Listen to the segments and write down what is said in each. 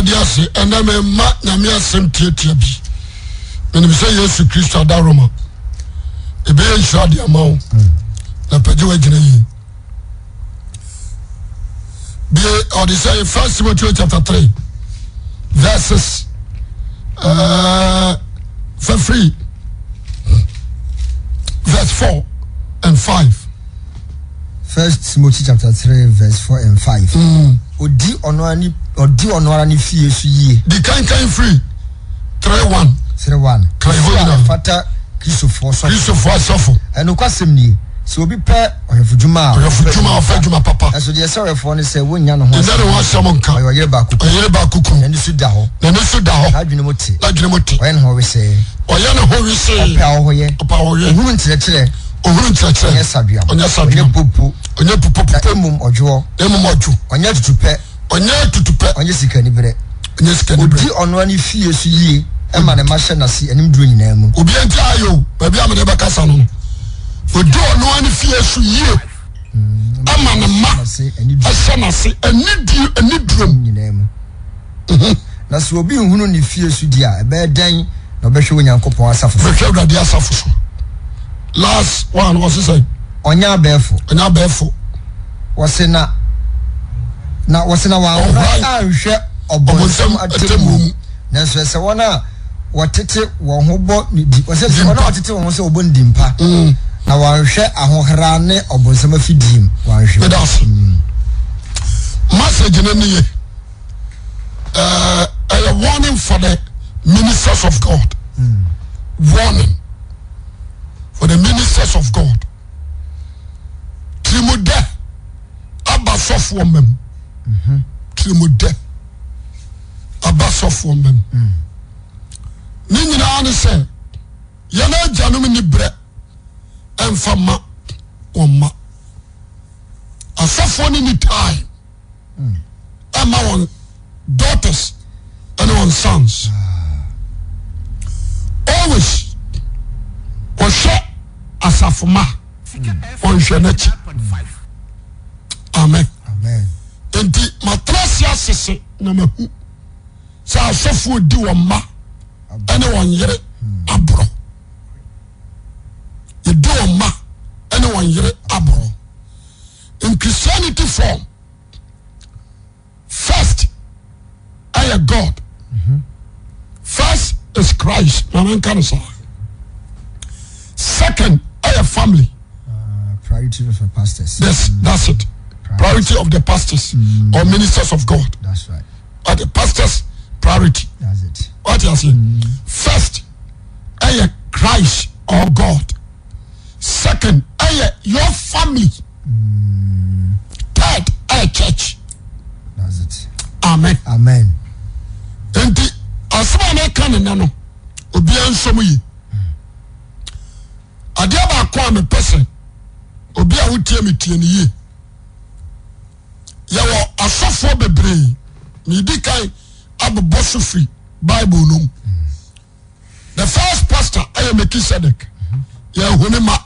Awurade ase ɛnɛ mema Nyame asɛm tiatia bi. Menim sɛ Yesu Kristo adaworoma ɛbɛyɛ nhyira de ama wo na pɛgye woagyina yie. Bie ɔde sɛ First Timothy chapter 3 verses fafiri verse 4 and 5. First Timothy chapter 3 verse 4 and 5. Odi ɔno ara ne ɔdi ɔno ara ne fie so yie. Di kankan firi 3 1. 3 1. Kan hɔ Ofi a nyinaa. ɛfata Kristofoɔ sɔfo. Kristofoɔ asɔfo. Ɛnokwasɛm nie, sɛ obi pɛ ɔhwɛfodwuma a, Ɔhwɛfo dwuma a ɔfɛ dwuma papa. Nanso deɛ ɛsɛ ɔhwɛfoɔ ne sɛ wonnya ne ho Ɛnyɛ ne ho asɛm nka. Ɔyɛ ɔyere baako kunu. Ɔyere baako kunu. N'ani so da hɔ. N'ani so da hɔ. N'adwene mu te. N'adwene mu te. Ɔyɛ ne ho wesee. Ɔyɛ ne ho wesee. Ɔpɛ ahɔhoyɛ. Ɔpɛ ahɔhoyɛ. Ohunu nkyerɛkyerɛ. Ohunu nkyerɛkyerɛ. Ɔnyɛ sadweam. Ɔnyɛ sadweam. Ɔnyɛ popo. Ɔnyɛ pupopupo. Na mmom ɔdwoɔ. Na mmom ɔdwo. Ɔnyɛ tutupɛ. Ɔnyɛ tutupɛ. Ɔnyɛ sikaniberɛ. Ɔnyɛ sikaniberɛ. Ɔdi ɔno ara ne fie so yie ma ne mma hyɛ n'ase anim duro nyinaa mu. Obi nti ayɛ o, baabi a mede bɛkasa no no. Ɔdi ɔno ara ne fie so yie ma ne mma hyɛ n'ase anidie mu. Nyinaa mu. Na sɛ obi nhunu ne fie so di a, ɛbɛyɛ dɛn na ɔbɛhwɛ Onyankopɔn asafo so? Bɛhwɛ Awurade asafo so. Last one, wɔse sɛ. Ɔnyɛ abɛɛfo. Ɔnyɛ abɛɛfo. Wɔse na na wɔse na wɔanhoran anhwɛ ɔbonsam atemmuo mu. Nanso ɛsɛ wɔn a wɔtete wɔn ho bɔ ne di wɔsɛ sɛ wɔn a wɔtete wɔn ho sɛ wɔbɔ ne di mpa. Mm. Na wɔanhwɛ ahohora ne ɔbonsam afidie mu wɔanhwɛ. Meda ase. Mm. Message no nie. Ɛyɛ uh, warning for the ministers of God. Mm. Warning for the ministers of God. Tirimudɛ aba sɔfoɔ mma mu. Mhm. Tirimudɛ aba sɔfoɔ mma mu. Mm. Ne nyinaa ne sɛ yɛn agyanom ni berɛ ɛmfa ma wɔn mma. Asɔfoɔ no ni time. ɛma wɔn daughters ɛne wɔn sons always wɔhwɛ asafo ma wɔnhwɛ n'akyi amen nti matena ase asese na mahu sɛ asɔfoɔ di wɔn mma ɛne wɔn yere aborɔ yɛdi wɔn mma ɛne wɔn yere aborɔ in Christianity form first ɛyɛ God first is Christ na ne nka no saa second ɛyɛ family. Priority of the pastors. Yes, that's it. Priority of the pastors or ministers of God. That's right. Or the pastors priority. That's it. What you say? First, ɛyɛ Christ or God. Second, ɛyɛ your family. Third, ɛyɛ church. That's it. Amen. Amen. Nti asɛm a meka ne nɛ no obiara nsɔm yi. Adeɛ baako a mepɛ sɛ obi a wotie me tie no yie. Yɛwɔ asɔfoɔ bebree. Medi kan abobɔ so firi Bible no mu. The first pastor ɛyɛ Melchizedek. Yɛhu ne ma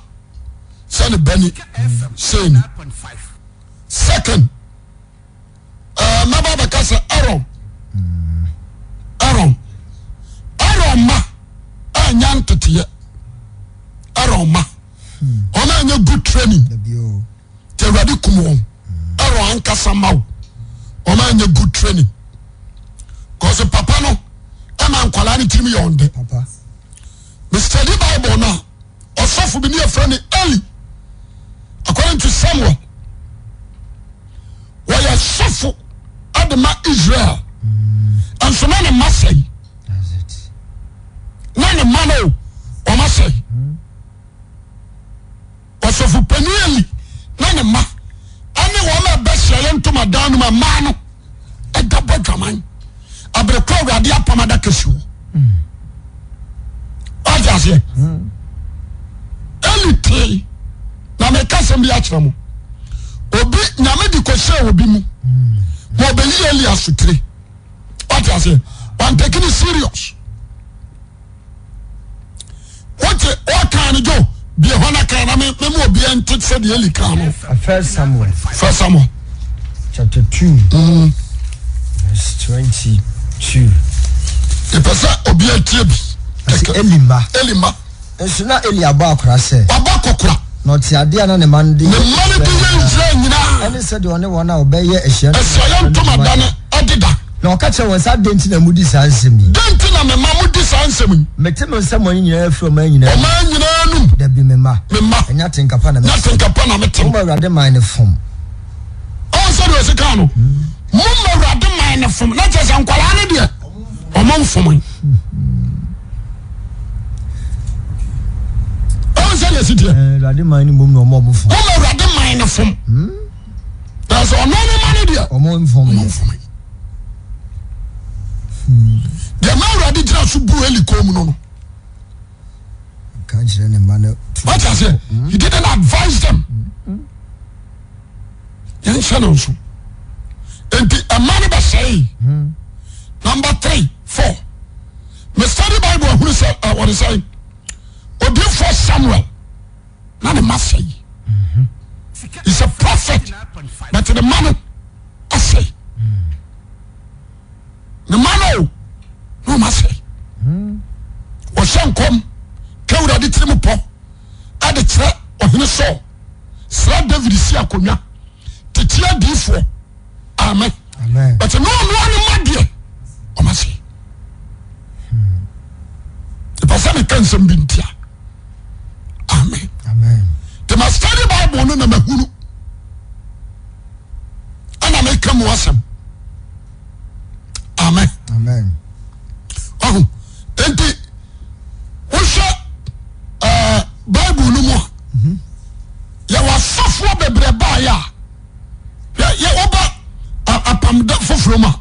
sɛ ne bani sei ni. Second, ɛɛ mɛba bɛka sɛ Aaron. Aaron. Aaron ma ɛnya nteteɛ. Aaron ma. Wɔn a ɛnyɛ good training. Tí Awurade kum wɔn. Aaron ankasa ma wo. Wɔn a ɛnyɛ good training. Kɔsi papa no ɛma nkwadaa no tirim yɛ wɔn dɛ. Me study Bible no a ɔsɔfo bi ne yɛfrɛ no Eli according to Samuel wɔyɛ sɔfo de ma Israel nso na ne mma sɛe na ne mma no wɔn asɛe. Ɔsɔfo panin Eli na ne mma ne wɔn a ɛbɛ hyiaeɛ ntomadan no mu a mmaa no da bɔ dwaman abere kɔ Awurade apam adaka si hɔ. Wate aseɛ? Eli tee na meka sɛm bi akyerɛ mo. Obi nyame de kɔhyɛ obi mu ma ɔbɛyi Eli asotire. Wate aseɛ? Wantake ne serious. Wote ɔkaa no dwo bie hɔ na kan na me mema obiara nte sɛ deɛ Eli kan no. First Samuel. First Samuel. Chapter 2. Verse 20. Mepɛ sɛ obi atie bi. Ɔse Eli mma. Eli mma. Nso na Eli abɔ akora sɛ. Wabɔ akɔkora. Na ɔte adeɛ a na ne mma no de yɛ. Ne mma no de yɛ Israel nyinaa. Ɛne sɛdeɛ ɔne wɔn a wɔbɛyɛ ahyiaeɛ ntomadan no deda. Na ɔka kyerɛɛ wɔn sɛ, Adɛn nti na modi saa nsɛm yi? Dɛn nti na me mma modi saa nsɛm yi? Mete mo nsɛmmɔne nyinaa firi ɔman nyinaa mu. Ɔman nyinaa anom. Dabi, me mma. Me mma. Ɛnyɛ atenka pa na mete. Ɛnyɛ atenka pa na mete. Momma Awurade man no fom. Ɔn sɛdeɛ ɔsi kaa no, momma Awurade man no fom. Na kyerɛ sɛ nkwadaa no deɛ, ɔmo mfom. Ɔn sɛdeɛ ɛsi teɛ. Awurade man no mmom na ɔmo ɔmo fom. Momma Awurade man no fom. Na sɛ ɔno ne ma no deɛ, ɔmo mfom. Ɔmo mfom. Deɛ ma Awurade gyina so bu Eli kɔn mu no no. Ka kyerɛ ne mma no. Wate aseɛ? He didn't advise them. Yɛnhyɛ no nso. Nti ɛma no bɛsɛe. Number three, four. Me study Bible ahunu sɛ wɔde sɛn. Odiyifoɔ Samuel na ne ma sɛe. He's a prophet but ne ma no asɛe. Ne ma no o na ɔma sɛe. Wɔhyɛ nkɔm ka Awurade tirim pɔ ɛde kyerɛ ɔhene Saul sra David si akonnwa tete adiifoɔ. Amen. But no ɔno ne ma deɛ ɔma sɛe. Ɛpɛ sɛ meka nsɛm bi ntia. Amen. Nti ma study Bible no na mahunu ɛna meka mu asɛm. Amen. Ɔho nti wohwɛ ɛɛ Bible no mu a mhm. yɛwɔ asɔfoɔ bebree baayɛ a yɛ woba apam foforɔ mu a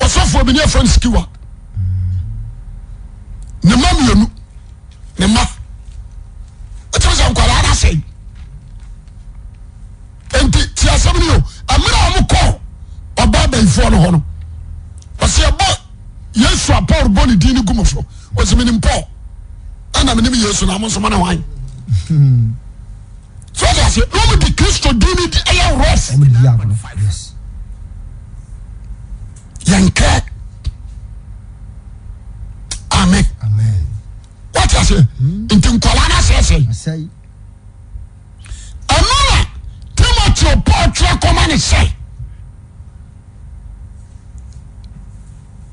ɔsɔfoɔ bi ne yɛfrɛ no Sikiwa ne mma mmienu ne mma ɛkyɛm sɛ nkwadaa no asɛe nti ti asɛm no yɛ mmerɛ a wɔn kɔ ɔbaa bɛyifoɔ no hɔ no ɔsɛ ɛbɔ Yesu a Paul bɔ ne din no gu mo so ɔsɛ menim Paul ɛna menim Yesu na mo nso mo ne hwan so ɔde ase na wɔn de Kristo din no di ɛyɛ rough yɛn kɛ amen wate ase nti nkwadaa no asɛesɛe ɛno na Timothy Paul twerɛ kɔma ne sɛ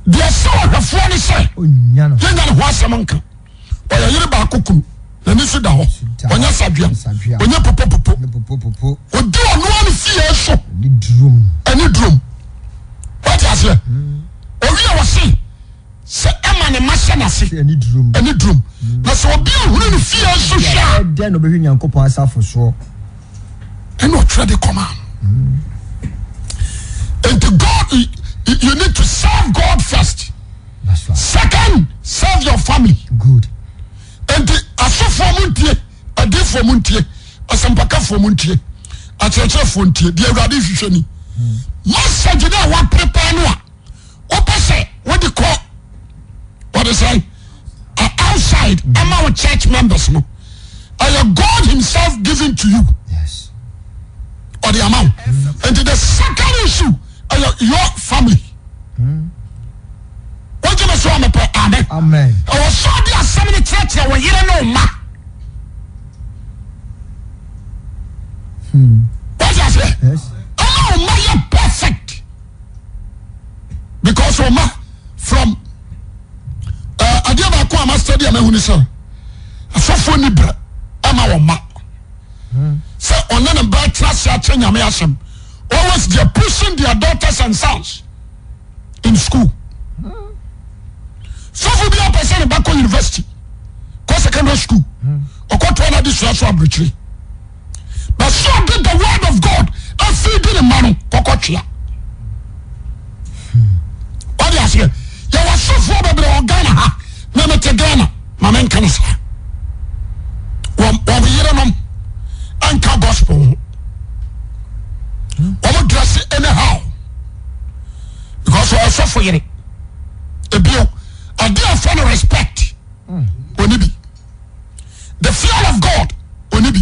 deɛ sɛ ɔhwɛfoɔ ne sɛ yɛnya ne ho asɛm nka ɔyɛ yere baako kunu n'ani so da hɔ ɔnyɛ sadwea ɔnyɛ popopopo ɔdi ɔnoa ne fie so ɛne durom wate aseɛ owie wɔ se sɛ ɛma ne ma hyɛ n'ase ɛne durom mm. Na sɛ obi ahunu ne fie so hwɛ a ɛdɛn na ɔbɛhwɛ Nyankopɔn asafo soɔ ɛna ɔtwerɛ de kɔma nti God you need to serve God first. That's right. Second, serve your family. Good. Nti asɔfoɔ mu ntie, adiifoɔ mu ntie, asɛmpakafoɔ mu ntie, akyerɛkyerɛfoɔ ntie. Deɛ Awurade hwehwɛ ni. Message no a waprepare no a wopɛ sɛ wode kɔ wɔde sɛ outside ama wo church members no ɛyɛ God himself giving to you. Yes. Ɔde ama wo. Nti the second issue ɛyɛ your family. Wogye me so a mepɛ amen. Ɛwɔ sɛ ɔde asɛm no kyerɛkyerɛ wo yere ne wo mma. Wagye aseɛ? Ɛma wo mma yɛ perfect because wo mma from eh, adeɛ baako a ma study a mahu ne sɛ asɔfoɔ ni berɛ ɛma wɔn mma sɛ ɔne ne ba tena ase akyɛ nyame asɛm always they are pushing their daughters and sons in school sɔfo bi apɛ sɛ ne ba kɔ university kɔ secondary school ɔkɔ toa no adesua so aburokyire but sɛ ɔde the word of God afiri di ne ma no kɔkɔ twea wade aseɛ yɛwɔ sɔfoɔ bebree wɔ Ghana ha na mete Ghana ma menka no saa wɔn yerenom nka gospel ho wɔn dress anyhow because ɔyɛ sɔfo yere ebio ade a fɛ no respect oni bi the fear of God oni bi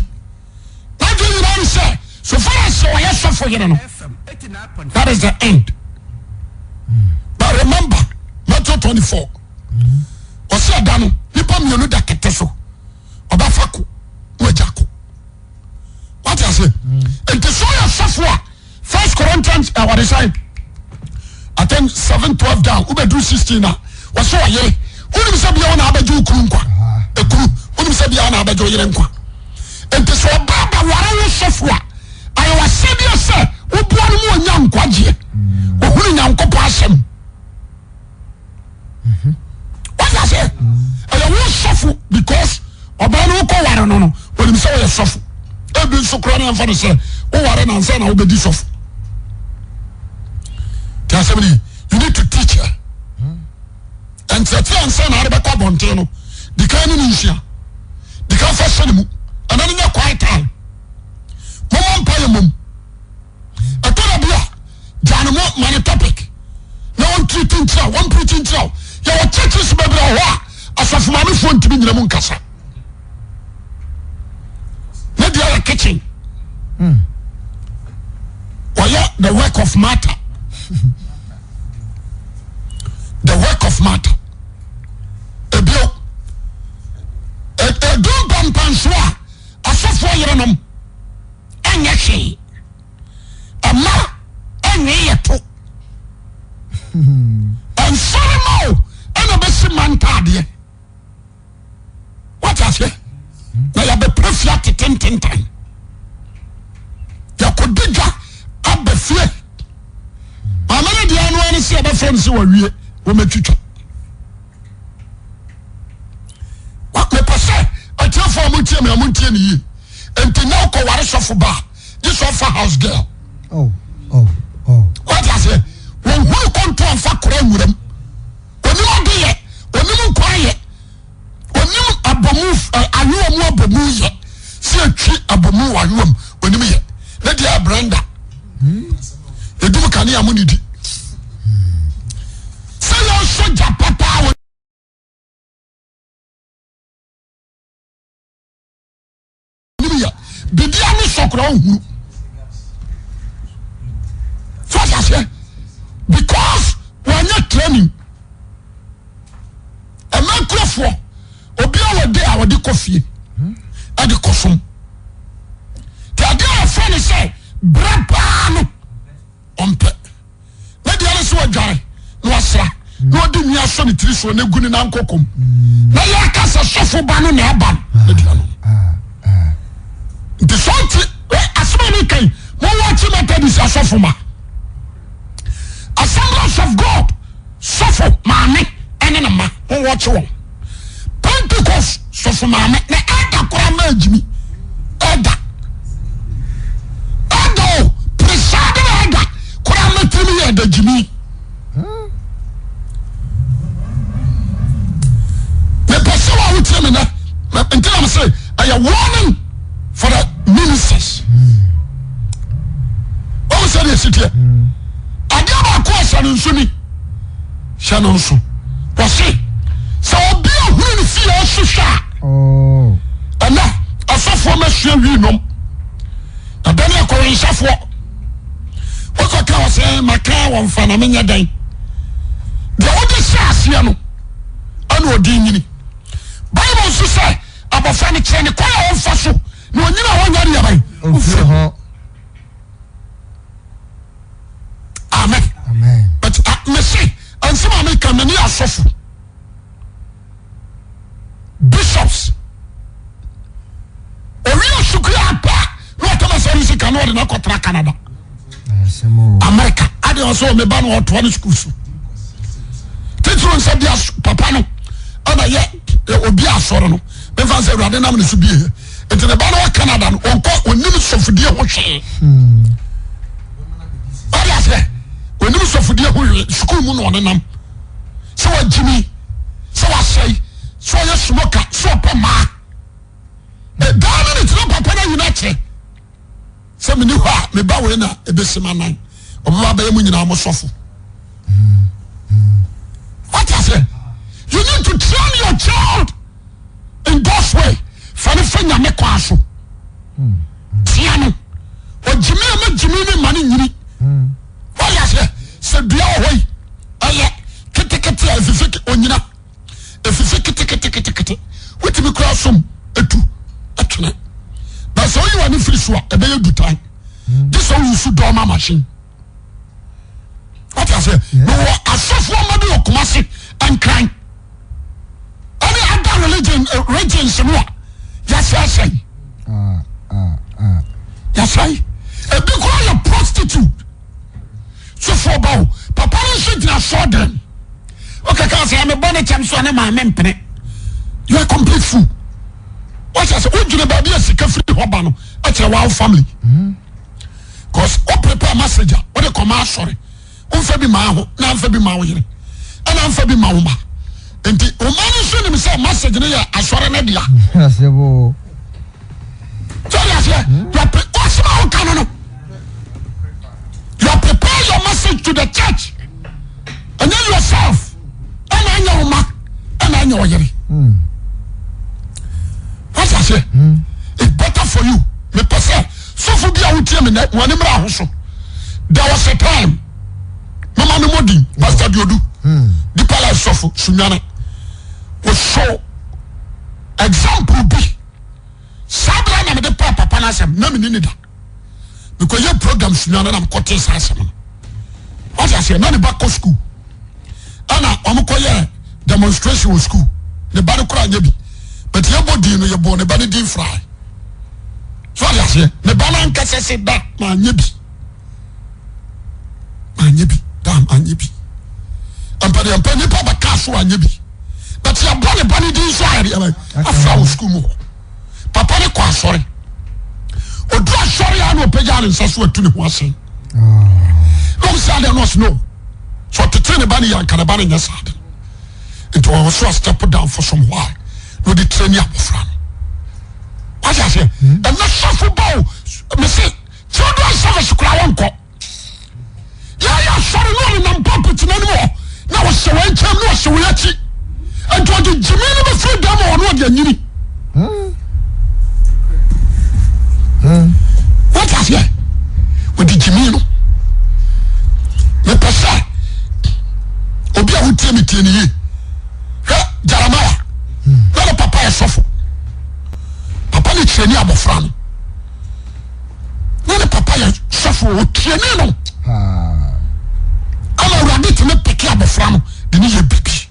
n'adwe nyinaa ni sɛ so far as ɔyɛ sɔfo yere no that is the end but remember. 24. Ɔsɛ ɛda no nipa mmienu da kɛtɛ so ɔbɛfa ko na wagya ko. Wate ase? Nti sɛ ɔyɛ sɔfo a First Corinthians ɛwɔde eh, sɛn? I think 7:12 down wobɛduru 16 a wɔsɛ ɔyere wonim sɛ bia wo na abɛgye wo kunu nkwa ekunu wonim sɛ bia wo na abɛgye wo yere nkwa nti sɛ ɔbaa bɛware wo sɔfo a ayɛ wasɛdeɛ sɛ woboa no mu ɔnya nkwagyeɛ ɔhunu Nyankopɔn asɛm wọ́n ti ase ɛyɛ wọ́n sɔfo because ɔbaa no wokɔ ware no no onim sɛ wɔyɛ sɔfo ebi nso kura ne nfa no sɛ woware na nsa na wobɛdi sɔfo ti asɛm ni you need to teach her nkyerɛkyerɛ nsa na ade bɛkɔ abɔnten no dikan ne ne nhyia dikan fa hyɛ ne mu ɛna ne nyɛ quiet time mo mɔ mpa yɛ mom. Ɛtɔ da bi a, gyaa no mo ma no topic na wɔn treat nkyerɛ wo, wɔn preach nkyerɛ wo. Yɛwɔ churches bebree wɔ hɔ a asafo maamefoɔ ntumi nyina mu nkasa. Ne deɛ yɛ kitchen. Wɔyɛ the work of matter. The work of matter. Ebio, edu mpampansoɔ a asɔfoɔ yerenom ɛnyɛ hwee ɛma ɛnwe yɛ to ɛnsɔre ma o ɛna bɛsi ma ntaadeɛ wate aseɛ na yɛbɛpere fie atete ntentan yɛkɔdi dwa aba fie maame no deɛ ano ano sɛ yɛbɛfrɛ no sɛ wawie wɔmɛtwitwa mepɛ sɛ atiefoɔ a motie me a montie ne yie nti na wokɔ ware sɔfo ba a gye sɛ ɔfa house girl oh, oh, oh. wate aseɛ wɔhunu kɔnto amfa kora nwuram onim ade yɛ onim nkwa yɛ onim abɔmu ayowa mu abɔmu yɛ sɛ atwi abɔmu wɔ ayowa mu onim yɛ ne deɛ brenda ɛdum kanea mu ne di sɛ yɛsɔ gya papa wɔ nim yɛ bibia ne sɔ koraa ɔhunu so ɔte aseɛ because wɔnyɛ training ɛmɛ nkurɔfoɔ obi a wɔde a wɔde kɔ fie ɛde kɔ som te adeɛ a wɔfrɛ no sɛ brɛ paa no ɔmpɛ ne deɛ ne sɛ wadware na wasra na ɔde nwi asɔ ne tiri soɔ na egu ne nan kɔkɔm na yɛaka sɛ sɔfo ba no na ɛba no ne deɛ no nti sɛ ɔte asɛm a meka yi mowɔ akyi Methodist asɔfo ma Assemblies of God sɔfo maame ɛne ne ma mowɔ akyi wɔn Pentecost sɔfo maame na ɛda koraa ma agyimi ɛda ɛda o presiding ɛda koraa ma tirim yɛ ɛda gyimi mepɛ sɛ wa wotie me nɛ nti na me sɛ ɛyɛ warning for the ministers wɔn sɛ deɛ si teɛ adeɛ baako a hyɛ no nso ni hyɛ no nso wɔse sɛ obi ahunu ne fie ɔhwehwɛ a oh. ɛnɛ asɔfoɔ mɛsua wii nom ɛdɛ ne akɔwensafoɔ wokɔka wɔ sɛ maka wɔn fa na menyɛ dɛn deɛ wode hyɛ aseɛ no ɛna ɔde nyini bible nso sɛ abɔfra no kyerɛ ne kwan a ɔmfa so na ɔnyini a ɔnyɛ deɛ bɛn ɔmfiri ho amen but uh, mese nsɛm a meka mene asɔfo bishops owie sukuu apa na ɔtɔm asɔre sika na ɔde no akɔtena Canada America ade ɔsɛ ɔmeba na ɔtoa ne sukuu so titiri nsɛ bi papa no ɛna yɛ obi asɔre no mefa sɛ awurade nam ne so bie nti ne ba no wɔ Canada no ɔnkɔ onim sɔfodie ho hwee ɔde aseɛ onim sɔfodie ho hwee sukuu mu na ɔne nam sɛ wagyimi sɛ wasɛe sɛ ɔyɛ smoker sɛ ɔpɛ maa ɛdaa no ne tena papa no ayi no akyerɛ sɛ meni hɔ a meba wei na ɛbɛsi ma nan ɔbɛba bɛyɛ mu nyinaa mo sɔfo what I say you need to train your child in God's way fa ne fa nyame kwan so tia no ɔgyimi a mɛgyimi ne ma ne nyini what I say sɛ dua wɔ hɔ yi ɛyɛ ketekete a ɛfifi. so a ɛbɛyɛ dutan gye sɛ woyi so dɔɔma machine. Wate aseɛ? Mewɔ asɔfoɔ mma bi wɔ Kumasi, Nkran ɛne other religion eh, regions no a yɛsɛesɛe. Ah, ah, ah. Yɛsɛe. Ebi koraa yɛ prostitute. Sɔfoɔ ba o, papa no nso gyina asɔɔdan. Wokɛka sɛ mebɔ ne kyɛm so a ne maame mpene. You are complete fool. Wate aseɛ? Wodwene baabi a sika firi hɔ ba no ɛkyerɛ wow family. Mm. Cause wo prepare message a wode kɔma asɔre womfa bi maa ho na amfa bi ma wo yere ɛna amfa bi ma wo ma nti wo ma no nso nim sɛ message no yɛ asɔre no dea. Sɛ ɔde aseɛ yɛpe ɔsɛm a woka no no you prepare your message to the church ɛnyɛ yourself ɛna anyɛ wo ma ɛna anyɛ ɔyere. Wọ́n aseɛ it's better for you mepɛ sɛ sɔfo bi a wotie me nɛ wɔn anim ra ho so there was a time mama me mɔdin pastor Diodu deeper life sɔfo sunwane wɔsɔ example bi saa bere na mede paa papa no asɛm na mene ne da mekɔyɛ program sunwane na mekɔtee saa asɛm no wọ́n aseɛ na ne ba kɔ school. Ɛna wɔn kɔ yɛ demonstration wɔ school ne ba no kora nyɛ bi but yɛ bɔ din no yɛ bɔ ne ba no din fry so ɔde aseɛ ne ba no ankasa se da maa nyɛ bi maa nyɛ bi da maa nyɛ bi mpɛdeɛ mpɛ nipa bɛ kaa so anyɛ bi but yɛ bɔ ne ba no din so ayɛ deɛ afra wɔ school mu hɔ papa no kɔ asɔre odu asɔre a na ɔpɛgya ne nsa so atu ne ho asɛn na ɔmo sɛ adeɛ no ɔsɛ no. So ɔtetee ne ba no yɛ anka ne ba no nyɛ saa de. Nti ɔwɔ so a step down for some while na ɔde train abɔfra no. Wate aseɛ? Ɛnɛ sɔfo ba o, mese children service koraa wɔnkɔ. Yɛyɛ asɔre na ɔnenam pulpit n'anim hɔ na ɔhyɛ wɔn nkyɛn na ɔhyɛ wɔn akyi. Nti ɔde gyimi no bɛfiri dɛm hɔ na ɔde anyini. Wate aseɛ? Wɔde gyimi no. Mepɛ sɛ obi a wotie me tie ne yie. Hwɛ Jeremiah na ne papa yɛ sɔfo. Papa ne kyerɛni abɔfra no. Na ne papa yɛ sɔfo ɔtiani no. Ama Awurade tumi peke abɔfra no de ne yɛ biribi.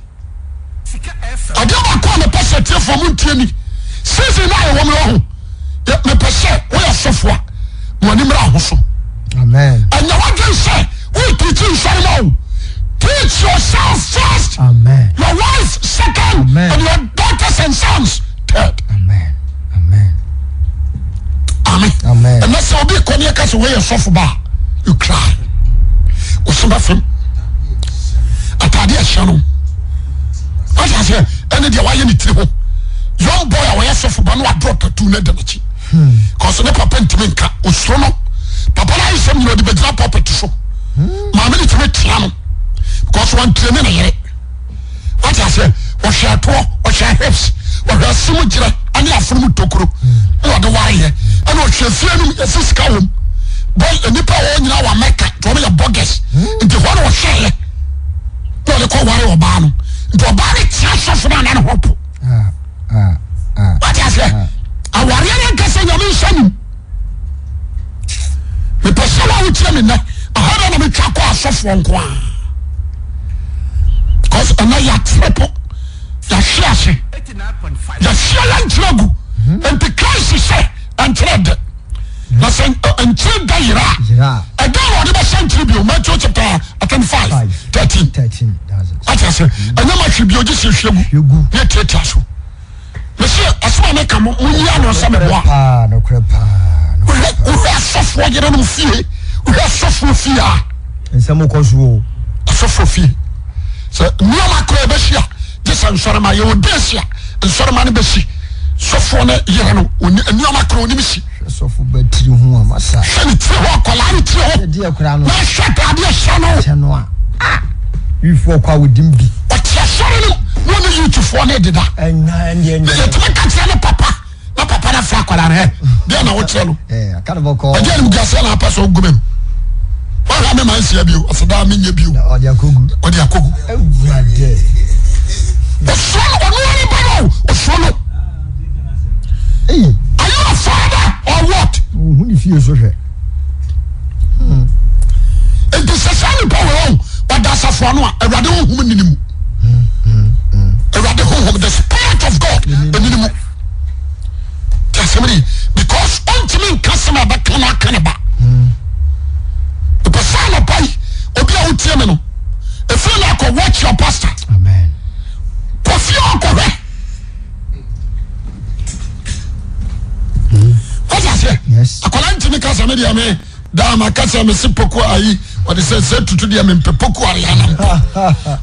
Adeɛ baako a mepɛ sɛ atiefoɔ mo ntie ni season no a yɛwɔ mu no ho mepɛ sɛ woyɛ sɔfo a mo ani mmra ho so. Ɛnyɛ wadwen sɛ wo teach nsɔre ma o. Teach yourself first. Amen. Your wife second. Amen. And your daughters and sons third. Amen. Amen. Amen. Amen. Ɛnɛ sɛ obi kɔ ne ɛka sɛ wɔyɛ sɔfo ba a you cry. Woso bɛ fam. Ataade ɛhyɛ no. Wọ́n ti aseɛ ɛne deɛ wayɛ ne tiri ho. Young boy a wɔyɛ sɔfo ba no wadrɔ tattoo ne da n'akyi. Kɔsɛ ne papa ntumi nka osuro no. Papa no ayɛ sɛm nyina ɔde bɛgyina pulpit so. Maame ne tumi tea no. Because wɔn tiri ne ne yere. Wate aseɛ? Ɔhwɛ ɛtoɔ, ɔhwɛ hips, ɔhwɛ ase mu gyerɛ ɛne afono mu tokuro ɛna ɔde wareɛ ɛna ɔhwɛ fie no mu yɛsi sika wɔm bɔ nnipa a wɔn nyinaa wɔ Amerika nti wɔn yɛ bɔgɛs nti hɔ na ɔhwɛeɛ na ɔde kɔ ware ɔbaa no nti ɔbaa no tia sɔfo no ana ne ho po. Wate aseɛ? Awareɛ no ankasa nyame nsa nim. Mepɛ sɛ wa wotie me nnɛ aha dɛ na metwa kɔ asɔfoɔ nko a cause ɛnɛ yɛatere po yɛahwe ase yɛahyia yɛ nkyerɛ gu nti Christ sɛ ɛnkyerɛ dɛ na sɛ nkyerɛ da yera a ɛdɛn na ɔde bɛhyɛ nkyerɛ bio Matthew chapter I think 5 13 wate ase ɛnyɛ ma hwe bio gye sɛ hwie gu ne tiatia so mese asɛm a meka mo monyi ano sɛ meboa wohwɛ asɔfoɔ yerenom fie wohwɛ asɔfoɔ fie a nsɛm kɔ so o asɔfoɔ fie sɛ nneɛma koraa ɛbɛsi a gye sɛ nsɔrema yɛwɔ days a nsɔrema no bɛsi sɔfoɔ no yere no nneɛma koraa onim si sɔfo ba tiri ho a masa hwɛ ne tiri hɔ akwadaa ne tiri hɔ na hwɛ ataadeɛ hyɛ no hyɛ no a ah wifoɔ kɔ a wɔdim bi ɔte asɔre no na ɔne youthfoɔ no deda ɛna ɛndeɛ ɛndeɛ yɛtumi ka kyerɛ ne papa na papa no afra akwadaa no ɛ deɛ na wokyerɛ no ɛɛ aka no bɔkɔɔ ɛdeɛ animguaseɛ na apɛ sɛ ɔgu me no wahwɛ me ma nsia bio ɔsɛ daa menyɛ bio ɔde akɔgu ɔde akɔgu awurade ɔsoro no ɔno ara ba no ɔsoro no Hey. Are you a father or what? Ohun ne Awurade honhom nni ne mu. Awurade honhom, the spirit of God, ɛni ne mu. Ti asɛm ni because ɔntumi nka sɛm a bɛka no aka ne ba. Mepɛ sɛ anɔpa yi obi a wotie me no, ɛfiri na akɔ watch your pastor. Amen. Kɔ fie ɔkɔhwɛ. Wọ́n ase. Yes. Akwadaa ntumi kasa mi deɛ mi daa ma kasa mi si poku ayi wɔde sɛ sɛ tutu deɛ mi mpɛ poku ariana mpɛ.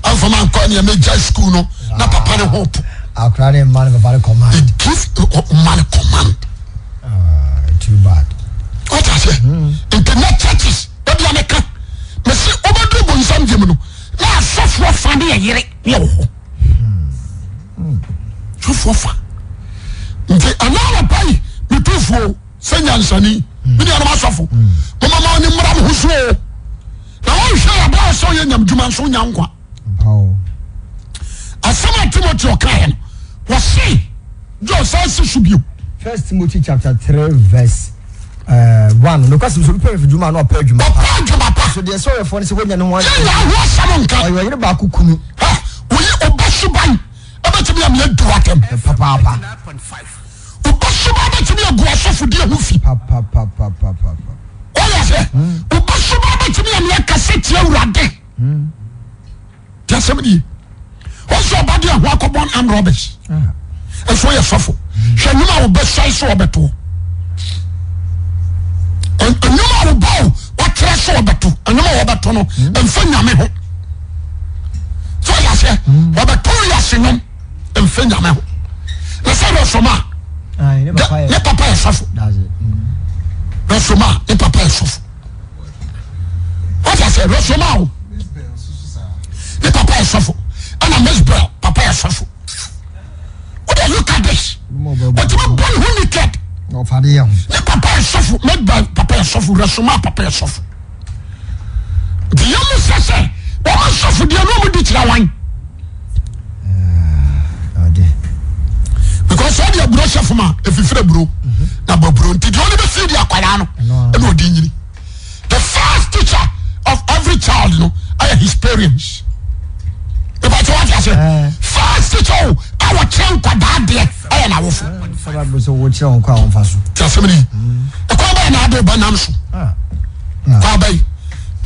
Anfa ma nkɔ nea mi gya sukuu no na papa ne ho po. Akwadaa ne mma ne papa ne command. He give mma ne command. Ah, too bad. Wọ́n ase. Nti na churches ebi a mi ka mi si ɔbɛduru bonsam gyem no na asɔfoɔ fa ne yɛ yere ne yɛ wɔ hɔ. Sɔfoɔ fa nti ɛna anɔpa yi metu fuo sɛ nyansani me nuanom asɔfo moma ma ɔne mmara mo ho so o na wɔnhwɛ yɛ abira sɛ ɔyɛ nyamdwuma nso nya nkwa asɛm a Timothy ɔkaeɛ no wɔse gye ɔsan si so bio. First Timothy chapter 3 verse 1. Nokwasɛm sɛ obi pɛ mfidwuma a na ɔpɛ adwuma pa. Ɔpɛ adwuma pa. So deɛ ɛsɛ ɔyɛfoɔ no sɛ wɔnya ne ho asɛm. Yɛnya ho asɛm nka. Ɔyɛ ɔyere baako kunu. Ha, oyi ɔba suban ɛbɛtumi ama adu atɛm. Papaapa. Ɔba suban bɛtumi agu asɔfodie ho fi. Papapapapapa. Wɔyɛ sɛ ɔba suban bɛtumi ama akasa tia Awurade. Ti asɛm nie. Wɔsɛ ɔba de ɛho akɔbɔn armed robbers. Nso yɛ sɔfo. Hwɛ nnwuma a wɔbɛsɛe so wɔbɛto. Nnwuma a wɔbɔ o wɔkyerɛ so wɔbɛto. Nnwuma a wɔbɛto no mfa nyame ho. So yɛ aseɛ wɔbɛto yɛ ase nnwom mfa nyame ho. Na sɛ rɔsɔma ne papa yɛ sɔfo. Rɔsɔma ne papa yɛ sɔfo. Wọ́n sɛ rɔsɔma o ne papa yɛ sɔfo ɛna Miss Bell papa yɛ sɔfo. Wọ́n dẹ̀ look at this. Ọtí mi bọ́ ne ho naked. Ne papa yɛ sɔfo Miss Bell papa yɛ sɔfo rɔsɔma papa yɛ sɔfo. Nti yɛn mu sɛ sɛ wɔn sɔfo deɛ ní wɔn di kyerɛ wan. Because ɔde aburo hyɛ fam a efifiri aburo na bɔ aburo nti deɛ ɔde bɛ fi di akwadaa no ɛna ɔde nyini. The first teacher of every child no ɛyɛ his parents. Ìbàtí wọ́n ti ase. First teacher o a wɔkyerɛ nkwadaa deɛ ɛyɛ n'awofo. Ti asɛm ni. Ɛkwan bɛyɛ na ade ba nam so. Kwan bɛyɛ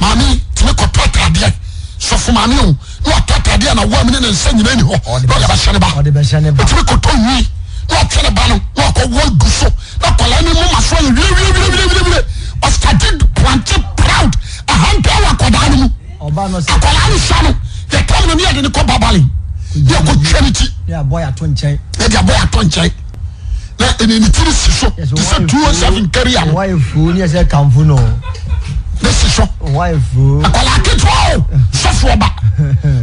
maame tumi kɔtɔ ataadeɛ sɔfo maame o na watɔ ataadeɛ na wɔn ne ne nsa nyinaa ni hɔ na ɔde bɛhyɛ ne ba. Otumi kɔtɔ nwi na ɔtwe ne ba no na ɔkɔ wɔ gu so. Na akwadaa no moma so ayɛ wiewiewiewie. Ɔstate plante proud ahantan wɔ akwadaa no mu. Akwadaa no sua no yɛtam no ne yɛde no kɔ babale ne yɛkɔtwa ne ti. Ne abɔ yɛ ato nkyɛn. Ne de abɔ yɛ ato nkyɛn. Na ɛne ne tiri si so te sɛ 207 kari ano. Wayɛ fuu ne yɛsɛ kamfo no. Ne si so. Wayɛ fuu. Akwadaa ketewa o sɔfo ɔba.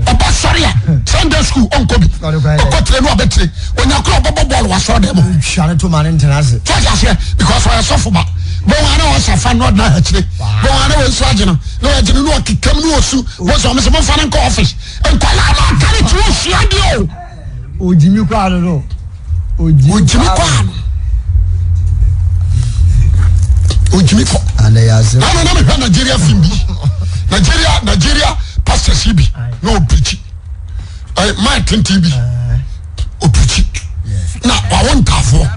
Ɔba sɔre a Sunday school ɔnkɔ bi. Ɔkɔ tire no ɔbɛtire. Onya koro ɔbɛbɔ bɔɔl wɔ asɔre dɛm. Twa ne to ma ne ntena ase. Sɛ ɔte aseɛ because ɔyɛ sɔfo ba. Bɔn ana ɔsɛ fa no ɔdena akyire. Bɔn ana wɔnsu agye no na ɔgye no na ɔkekam na ɔsu. Wɔn sɛ ɔmo sɛ mo nfa no nkɔ office. Nkwadaa no aka ne ti wɔsua deɛ o. Ogyimi kɔ ano no. Ogyimi kɔ ano. Ogyimi kɔ. Ɛna na mehwɛ Nigeria film bi. Nigeria Nigeria pastors yi bi na ɔpirikyi. Ɛyɛ man tenten bi ɔpirikyi na wawo ntaafoɔ.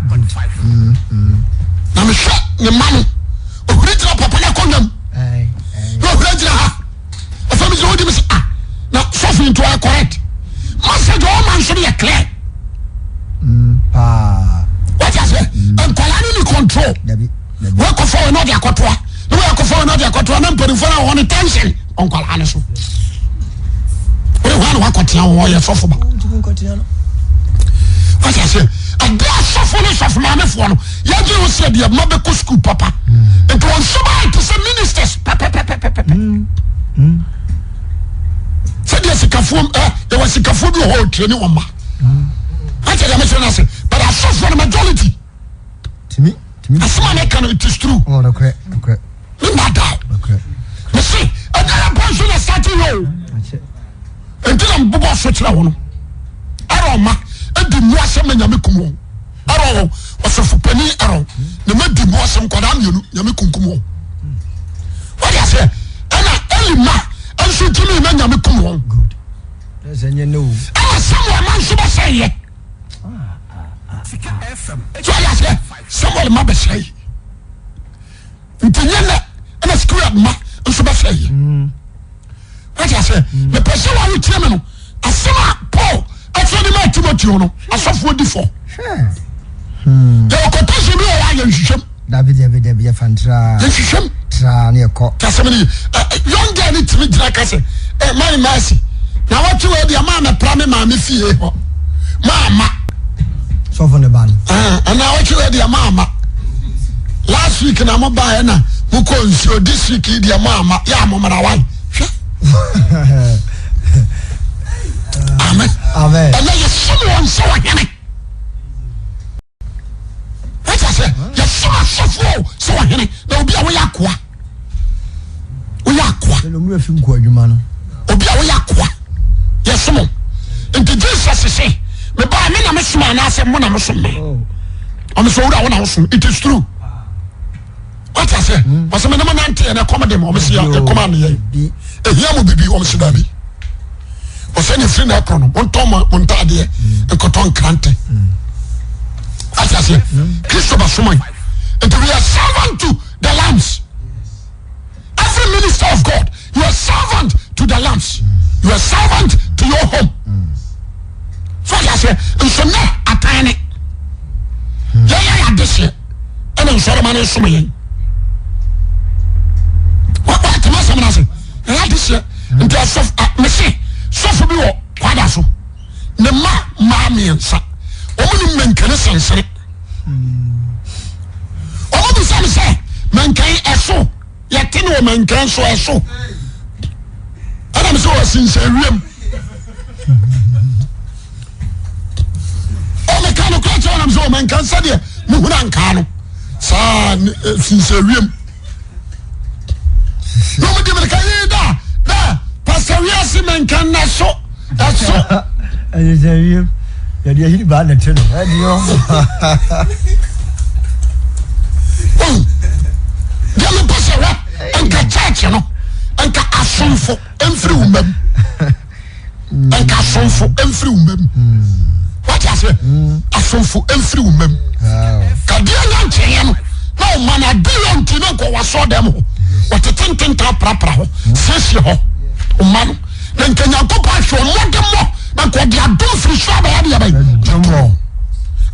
Na mehwɛ ne ma no ohuri gyina papa no akonnwa mu na ohuri gyina ha. Afei mi sɛ wodi mi sɛ ah na sɔfo yi nti ɔyɛ correct message ɔma nso no yɛ clear. Paa. Wọ́n ase nkwadaa no ni control. Wọ́n kɔ fɔ wɔn na ɔde akɔtoa na wọ́n akɔ fɔ wɔn na ɔde akɔtoa na mpanimfoɔ na wɔn ne tension nkwadaa no so. Wọ́n hɔ na wakɔtea wɔn ɔyɛ sɔfo ba. Wọ́n ase ɛdi asɔfo ne sɔfo maamefoɔ no yɛgye wɔn sɛ deɛ mma bɛkɔ sukuu papa nti wɔn nso baa te sɛ ministers pɛpɛpɛpɛpɛ sɛdeɛ sikafoɔ ɛ yɛwɔ sikafoɔ bi wɔ hɔ ɔtire ne wɔn ma akyɛ deɛ mekyerɛ no ase but asɔfoɔ no majority asɛm a meka no it is true me nna da me se ɛnyɛ yɛ pɛ nso na start yɛ o nti na mbobɔ so kyerɛ wo no ɛrɔ ma ɛdi mu asɛm na nyame kum wɔn Aaron ɔsɔfo panin Aaron ne ma di mu asɛm nkwadaa mmienu nyame kunkum wɔn wɔde aseɛ ɛna Eli ma nso gyimi na nyame kum wɔn. Ɛna Samuel ma nso bɛsɛeɛ. So ɔyɛ aseɛ Samuel ma bɛsɛe. Nti nyɛ nɛ ɛna Skewa ma nso bɛsɛeɛ. Wate aseɛ? Mepɛ sɛ wa wotie me no asɛm a Paul ɛkyerɛ de maa Timoteo no asɔfoɔ di fɔ. Yɛwɔ quotation bi wɔ hɔ a yɛnhwehwɛm. Dabi dabi dabi yɛfa ntraa. Yɛnhwehwɛm. Traa ne yɛkɔ. Kasɛm no ye. Young girl no tumi gyina ka sɛ ɛ maa mi maa si na wɔtwe wɔ deɛ maa mɛpra me maame fie hɔ maa ma. Sɔfo ne ba no. Ɛna wɔtwe wɔ deɛ maa ma last week na mo ba yɛ na mo kɔ nsuo this week yi deɛ maa ma yɛ a mo mara wan hwɛ. Amen. Amen. Ɛnna yɛ som wɔn sɛ ɔhene. Wọ́n ti ase yɛ som asɔfoɔ sɛ ɔhene na obi a wɔyɛ akoa wɔyɛ akoa. Ɛnna omi efi nkoa adwuma no. Obi a wɔyɛ akoa yɛ som nti Jesus se me ba me na me som anaasɛ mo na mo som me. Ɔmo sɛ owura wo na wo som it is true. Wọ́n ti ase wɔsɛ me ne mo nante yɛ na ɛkɔm de mo ɔmo sɛ ɛkɔm ano yɛ ehia mo bibi ɔmo sɛ dabi. Ɔsɛ ne firi na ɛkorɔ no montɔn mo ntaadeɛ nkɔtɔ nkrante. Wọ́n ti ase Kristo bɛ som yi nti we are servant to the lambs. Every minister of God, you are servant to the lambs. You are servant to your home. So I say, nso nɛ atan ne. Yɛyɛ yɛ adehyeɛ ɛna nsɔrɔma no nsom yɛn. Wɔatema asɛm no ase. Yɛyɛ adehyeɛ nti asɔfo mese sɔfo bi wɔ kwada so ne mma mmaa mmiɛnsa wɔn ni mmenkene sensene. Wɔn bisa no sɛ mɛnkɛn ɛso yɛte no wɔ mɛnkɛn so ɛso ɛna mi sɛ wɔsinsɛn wiem ɔmo ka no kora kyerɛ wɔn sɛ ɔmɛnkɛn sɛdeɛ muhunu ankaa no saa sinsɛn wiem na ɔmo di mirika yii da da pasa wiase mɛnkɛn na so. Ɛso. Ɛyɛ sɛ wiem yɛde ahiri baa na ɛte no ɛde ɔ. Deɛ mepɛ sɛ wɛ nka church no nka asomfo mfiri wo mma mu nka asomfo mfiri wo mma mu wate aseɛ asomfo mfiri wo mma mu kadeɛ nya nkyɛeɛ no na ɔma no ade yɛ nti na nkɔ wasɔ dɛm hɔ wɔtete ntenta aprapra hɔ siesie hɔ ɔma no Na nka Nyankopɔn ahwɛ wɔn mmɔdemmɔ na nka ɔde adom firi soro abɛyɛ adeɛ bɛn Adom.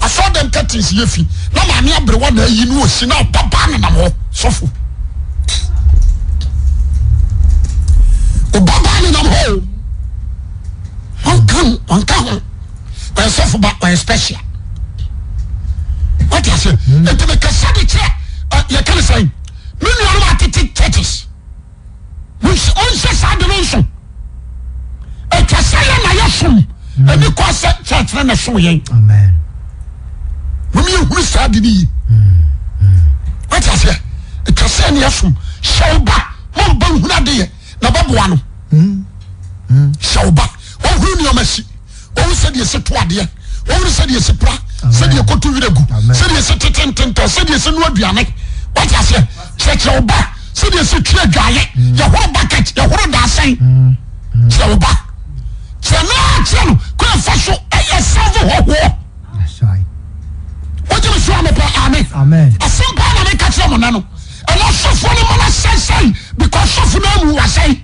Asɔre dɛm curtains yɛ fi na maame aberewa na ayi no osi na ɔbabaa nenam hɔ sɔfo. Ɔbabaa nenam hɔ o. Ɔnka ho ɔnka ho. Ɔyɛ sɔfo ba ɔyɛ special. Wate ase? Nti mekasa de kyerɛ yɛka ne sɛn me nuanom atete churches. Monhyɛ saa de no nso. Ɛtwa sɛ yɛn na yɛsom. Ɛni kɔ sɛ church no na ɛsom yɛn. Mom yɛhunu saa de no yi. Wate aseɛ? Ɛtwa sɛ yɛn na yɛsom. Hyɛ wo ba ma wo ba nhunu adeyɛ na bɛboa no. Hyɛ wo ba ɔhunu nneɛma si. Wɔhu sɛdeɛ ɛsi to adeɛ, wɔhunu sɛdeɛ ɛsi pra, sɛdeɛ ɛkɔto werɛ gu, sɛdeɛ ɛsi tete ntentɛn, sɛdeɛ ɛsi noa aduane. Wate aseɛ? Kyerɛkyerɛ wo ba sɛdeɛ ɛsi twi adwaeɛ, yɛhoro bucket, yɛhoro daasɛn. Kyerɛ wo ba. Kyerɛ no ara kyerɛ no kwan ɛfa so ɛyɛ sɛlvo hɔhoɔ. Wogye me so a mepɛ amen. Asɛm paa na meka kyerɛ mo nɛ no. Ɛnɛ sɔfoɔ no ma no asɛesɛe because sɔfo no amu wasɛe.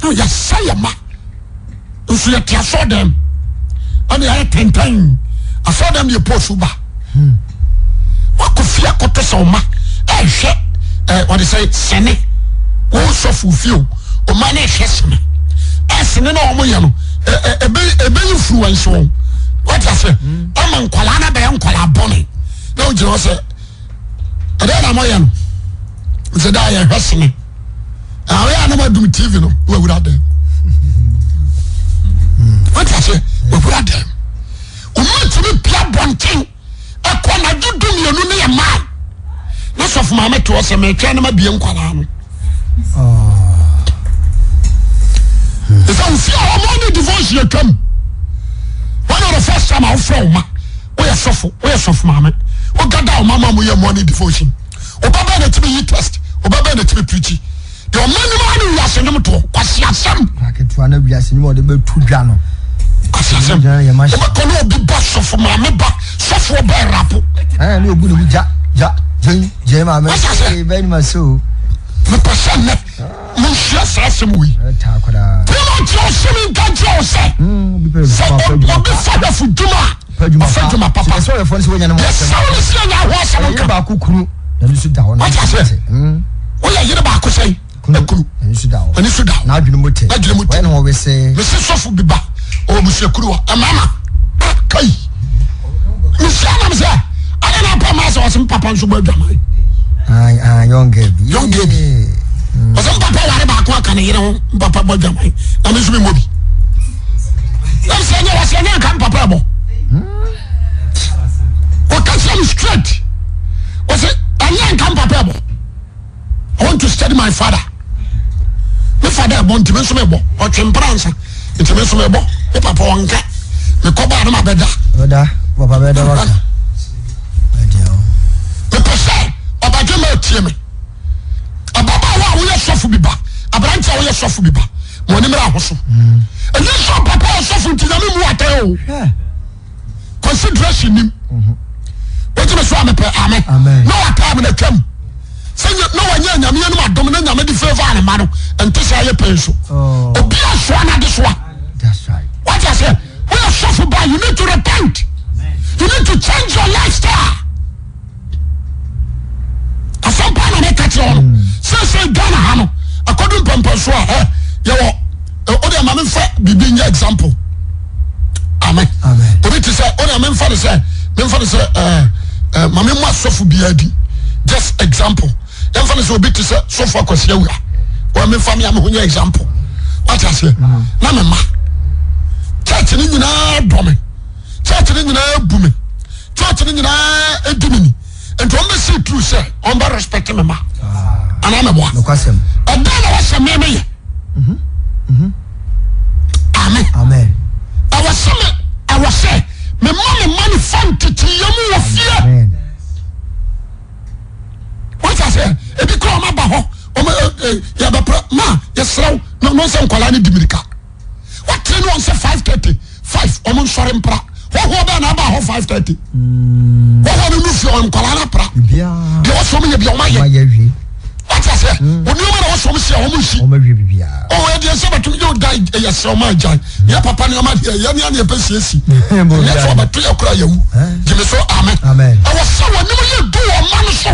Na yɛsɛ yɛ ma nso yɛte asɔɔdɛm ɛna yɛayɛ tɛntɛn asɔɔdɛm deɛ pɔsu ba wakɔ fie akɔtɔ sɛ ɔma ɛhwɛ ɛ wɔde sɛ sɛne wɔn sɔfo fie o ɔma no ɛhwɛ sɛne ɛsɛne na wɔn yɛ no ɛ ɛ ebe ebe influence wɔn wɔte ase ama nkwadaa na bɛyɛ nkwadaa bɔne na ogyina hɔ sɛ. Ɛdɛn na moyɛ no? Sɛ daa yɛhwɛ sene. Ɔyɛ a na madum TV no na wawura dɛm. Wate ase? Wawura dɛm. Ɔmatumi pia bɔnten ɛkɔ anadwo du mmienu ne yɛ maa. Na sɔfo maame te hɔ sɛ metwɛn na mabie nkwadaa no. Ɛsɛ ofie a wɔn ne divorce yɛ twam. One of the first time a wofrɛ wo ma. Woyɛ sɔfo, woyɛ sɔfo maame. Wogada wo mama mo yɛ morning devotion. Oba bɛn na tumi yi test, oba bɛn na tumi preachi. Deɛ ɔma nim ara ne wiase nnwom toɔ, kwasi asɛm. Wiase nnwuma a ɔde bɛto dwa no. Asasɛm. Wobɛkɔ ne obi ba sɔfo maame ba sɔfo ɔbɛ rapo. Ɛɛ ne obu ne mu gya gya gyɛn gyɛn maame. Asasɛ. Ee bɛn ni ma se o. Mepɛ sɛ nnɛ monsua saa asɛm wei. Prima nkyerɛ wo sɛ menka nkyerɛ wo sɛ sɛ obi fa hwɛfo dwuma a ɔfa dwuma papa. Yɛsaw ne sɛ anya ho asɛm nka. Wate aseɛ? Woyɛ yere baako sɛn? Ekunu. N'ani so da hɔ. N'ani so da hɔ. N'adwene mu te. N'adwene mu te. Wɔyɛ ne ho wesee. Mese sɔfo bi ba ɔwɔ busuakuru hɔ. Mmarima kai. Mehyia nam sɛ ada na apɛ maa sɛ ɔsɛ mpapa nso bɔ adwaman. Ah, ah, young girl bi. Young girl bi. Ɔsɛ mpapa ware baako aka ne yere ho mpapa bɔ adwaman. Na me nso me mmɔ bi. Na sɛ nyɛ wɔsɛ nyɛ nka mpapa ɛbɔ. Ɔka kyerɛ me straight. Ɔsɛ ɛnyɛ nka mpapa ɛbɔ. I want to study my father. Me father ɛbɔ nti me nso mebɔ. Ɔtwe mpra nsa nti me nso mebɔ. Me papa ɔnka. Mekɔ baa no ma bɛda. Bɛda papa bɛda waka. Mepɛ sɛ ɔbadwe ma atie me. Ababaawa a woyɛ sɔfo bi ba, aberante a woyɛ sɔfo bi ba, ma ɔne mmra ho so. Ɛnyɛ sɛ papa yɛ sɔfo nti nyame mu atɛn o. Consideration nim. Wogyeme so a mepɛ amen. Na wataa me na twam. Sɛ na wanyɛ nyame anim adom na nyame de favor ne ma no, ɛnte sɛ ayɛ pɛn so. Oh. Obi asoa no adesoa. Wate aseɛ? Woyɛ sɔfo ba, you need to repent. You need to change your lifestyle. Asɛm paa na meka kyerɛ wo no. Seesei Ghana ha no, akɔdu mpɛmpɛnso a ɛ yɛwɔ o de ma memfa biribi nyɛ example. Amen. Obi te sɛ o de memfa ne sɛ memfa ne sɛ ɛɛ ɛɛ ma memmɔ asɔfo biara di just example. Yɛmfa ne sɛ obi te sɛ sɔfo Akwasi Awura. Wɔn memfa me a me ho nyɛ example. Wate aseɛ? Na me ma church ne nyinaa dɔ me. Church ne nyinaa bu me. Church no nyinaa di me ni nti wɔn bɛ si turu sɛ wɔn bɛ respect me ma anaa mɛ boa ɛdɛn na wɔsɛ me me yɛ amen ɛwɔ sɛ me ɛwɔ sɛ me ma me ma ne fa ntete yɛ mu wɔ fie wọ́n ti ase ebi kura wɔn aba hɔ wɔn yɛ bɛ pɛrɛ ma yɛ srɛw na wɔn sɛ nkwadaa ne di mirika. Wɔtene wɔn sɛ 5:35 wɔn nsɔre mpra. Hɔhoɔ bɛɛ na aba hɔ 5:30. Hɔhoɔ no nu fie wɔn nkwadaa no apra. Deɛ wɔsɔ wɔn yɛ bi wɔn ayɛ. Wate aseɛ? Wɔn nneɛma na wɔsɔ wɔn si a wɔn nsi. Ɔwɔ ɛdeɛ sɛ bɛtum yɛ ɔda yɛ sɛ wɔn agyae. Yɛ papa nneɛma deɛ yɛ nea yɛpɛ siesie. Nyɛ sɛ wɔbɛto yɛ kora yɛwu. Gyeme so amen. Ɛwɔ sɛ wɔn anim yɛ du wɔn mma no so.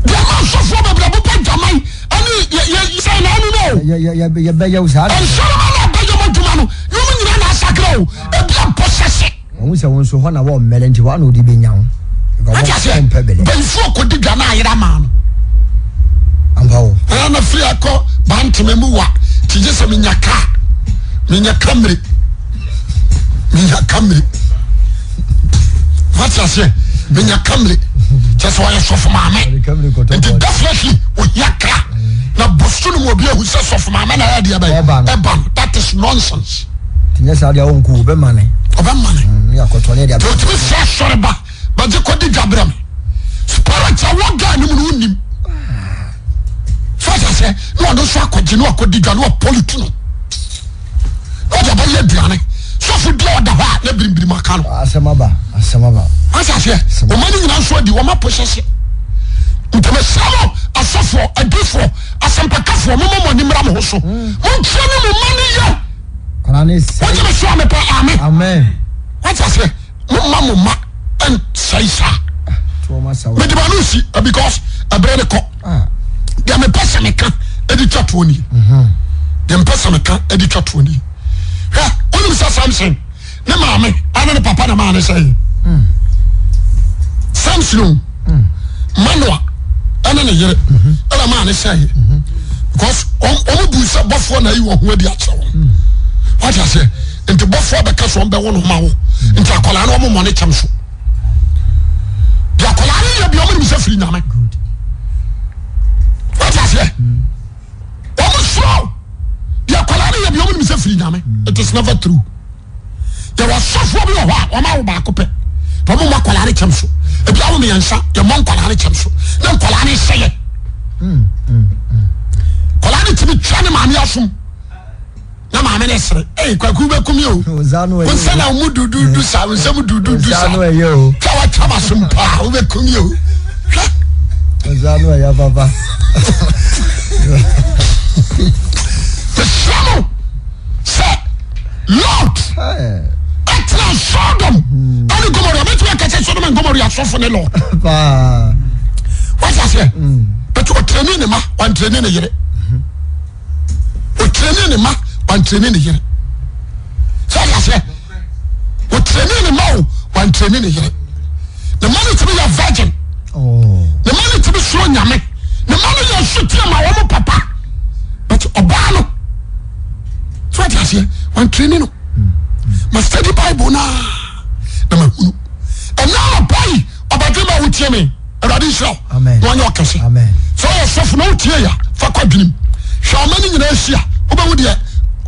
Deɛ ma asɔfoɔ bebree bobɔ dwaman ɛne yɛ yɛ sɛ na ɛno no o. Yɛ yɛ yɛ yɛbɛyɛ wo saa. Nsɔrɔma na ɛbɛyɛ mo adwuma no na wɔn nyinaa na asakra o ebi abɔ sɛsɛ. Wɔn sɛ wɔn nso hɔ na wɔn mmɛlɛ nti hɔ na ɔde bɛnya ho. Wate aseɛ bɛnfuo kɔdi dwa na ayera maa no. Ampa o. Ɛna na firi akɔ bantama mu wa ti gye sɛ menya kaa menya kamere menya kamere wate aseɛ menya kamere kyɛ sɛ ɔyɛ sɔfo maame nti definitely ohia kaa na bosu no mu obi ehu sɛ sɔfo maame na ɛyɛ deɛ bɛyɛ ɛba no that is nonsense. Tinyɛ saa deɛ ɔnko ɔbɛma ne. Ɔbɛma ne. Akɔtɔ ne deɛ. Otumi fɛ asɔre ba bɛgye kɔdi dwa brɛ me spirit a wɔ gaa no mu no wonim. Fɛ sɛ na ɔno nso akɔgye na wakɔdi dwa na wapɔlitu no. Na ɔde abɛyɛ aduane. Sɔfo bi a ɔda hɔ a na birimbirim aka no. Asɛm aba, asɛm aba. Wate aseɛ? Ɔma no nyinaa nso adi, wɔma pohyɛhye. Nti mesrɛ mo, asɔfoɔ, adiifoɔ, asɛmpakafoɔ, momma mo ani mmra mo ho so. Montie ne mo mma no yɛ. Wogye me so a mepɛ amen. Amen. Wate aseɛ? Momma mo mma nsɛe saa. Mede ma no si because ɛberɛ no kɔ. Deɛ mepɛ sɛ meka de twa toɔ nie. Deɛ mepɛ sɛ meka de twa toɔ nie. Hwɛ, wonim sɛ Samson ne maame ɛne ne papa na maa ne sɛ Samson o Manoa ɛne ne yere ɛna maa ne sɛ because wɔn bu sɛ bɔfoɔ na ayi wɔn ho adi akyerɛ wɔn. Wate aseɛ? Nti bɔfoɔ bɛka so wɔn bɛwo no ma wo. Nti akwadaa no wɔn mmɔ ne kyɛm so. Deɛ akwadaa no yɛ bi wɔn nim sɛ firi nyame. Wate aseɛ? Wɔn soro deɛ akwadaa no yɛ bi wɔn nim sɛ firi nyame. It is never true. Yɛwɔ asɔfoɔ bi wɔ hɔ a wɔn awo baako pɛ. Wɔn mmɔ akwadaa no kyɛm so. Ebi awo mmiɛnsa yɛ mmɔ nkwadaa no kyɛm so. Na nkwadaa no sɛyɛ. Nkwadaa no tumi twa ne. maame asom na maame ne sere ee kwaku bɛ kumi o nsa na ɔmu dududu sa nsa mu dududu sa twa wa twa ma som paa wo bɛ kumi o hwɛ. Nsa no ɛyɛ papa. Mesrɛ mo sɛ Lot ɛtena Sodom ɛne Gomorrah mɛtumi aka sɛ Sodom and Gomorrah asɔfo ne Lot. Wọ́n ti aseɛ bɛtɛ ɔtẹ̀rẹ̀ni ne ma wàntẹ̀rẹ̀ni ne yere. Ɔtirani ne ma wantirani ne yere. Sɛ ɔde aseɛ ɔtirani ne ma o wantirani ne yere. Ne ma no tumi yɛ virgin. Oh. Ne ma no tumi soro nyame. Ne ma no yɛ nsotie ma wɔn papa. But ɔbaa no sɛ ɔde aseɛ wantirani no. Ma study Bible naa na ma hunu. Ɛnna anɔpa yi ɔbadwe ma wotie me. Awurade nhyira wo na ɔnyɛ ɔkɛse. Sɛ ɔyɛ sɔfo na wotie ya fa kɔ adwenem. Hwɛ ɔma no nyinaa hyia wobɛhu deɛ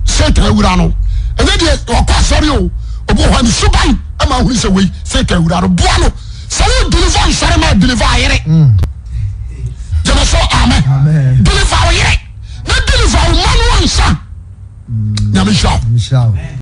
Satan awura no. Ɛnyɛ deɛ ɔkɔ asɔre o, obi wɔ hɔ a ne suban ama ahunu sɛ wei Satan awura no. Boa no sɛ wo deliver nsɔre ma deliver ayere. Mm. Gyeme so amen. Deliver wo yere na deliver wo ma no ansa. Nyame nhyira wo.